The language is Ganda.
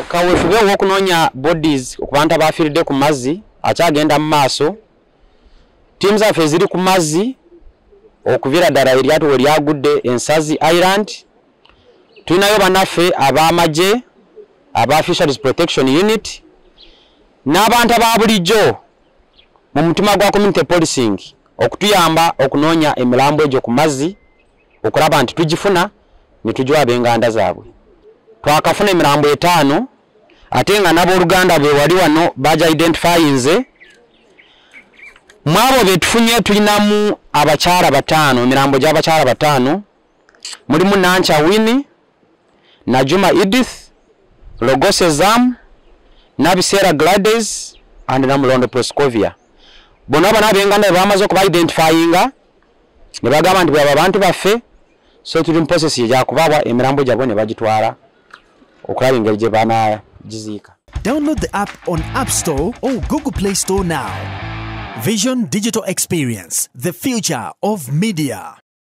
Kaweefube ow'okunoonya bodies ku bantu abafiiridde ku mazzi akyagenda mu maaso. Ttiimu zaffe ziri ku mazzi okuviira ddala eryato we lyagudde Ensazi Island. Tulinayo bannaffe ab'amagye aba Fisheries Protection Unit n'abantu aba bulijjo mu mutima gwa community policing okutuyamba okunoonya emirambo egyo ku mazzi okulaba nti tugifuna ne tugiwa ab'enganda zaabwe. Twakafuna emirambo 5 ate nga n'abooluganda be wali wano baja identifyinze. Mu abo be tufunye tulinamu abakyala 5, emirambo gy'abakyala 5, mulimu Nancha Winnie, Najuma Edith, Logose Zam, Nabiseera Gladys and Namulondo Proscovia. Bonna bano ab'enganda be bamaze okuba identifyinga ne bagamba nti bwaba abantu baffe, so tuli mu process ejakubawa emirambo gyabwe ne bagitwala okulaba engeri gye banaagiziika. Download the app on App Store or Google Play Store now. Vision Digital Experience, the future of media.